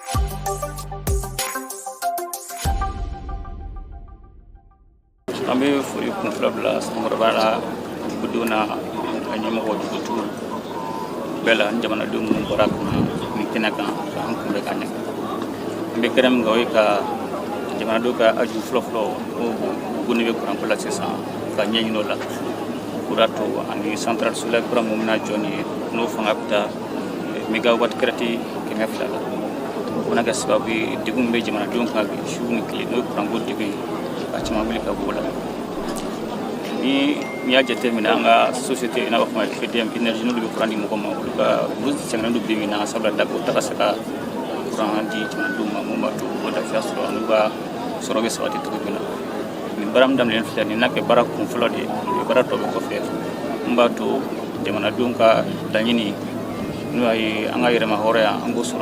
An bɛ foli kun fɔlɔ bila Sankɔrɔba la, dugudenw n'a ka ɲɛmɔgɔ, dugutigiw bɛɛ la, ni jamanadenw minnu bɔra ka na nin kɛnɛ kan ka an kunbɛn ka ɲɛ. An bɛ kɛnɛ min kan, o ye ka jamanadenw ka aju fɔlɔfɔlɔ, o gunnen bɛ kuranko la sisan, ka ɲɛɲini o la. O de to ani centrale solaire kura mun bɛna jɔ nin ye, n'o fanga bɛ taa mégawatt crête 200 la, o bɛna kɛ sababu ye, degun min bɛ jamanadenw kan bi su ni tile, n'o ye kuranko degun ye, ka caman wuli ka bɔ o la. Ni n'i y'a jateminɛ, an ka société n'a b'a fɔ ma EDM Énergie, n'olu bɛ kuran di mɔgɔ ma, olu ka olu sɛgɛnnen don bi min na, sabula o ta ka se ka kuran di jamanadenw ma, mun b'a to u bɛ lafiya sɔrɔ n'u ka sɔrɔ bɛ sabati cogo min na. Nin baara min daminɛlen filɛ nin n'a kɛ baara kun fɔlɔ de ye, baara tɔ bɛ kɔfɛ, mun b'a to jamanadenw ka laɲini, n'o y'a ye an ka yɛrɛma hɔrɔnya, an k'o sɔrɔ.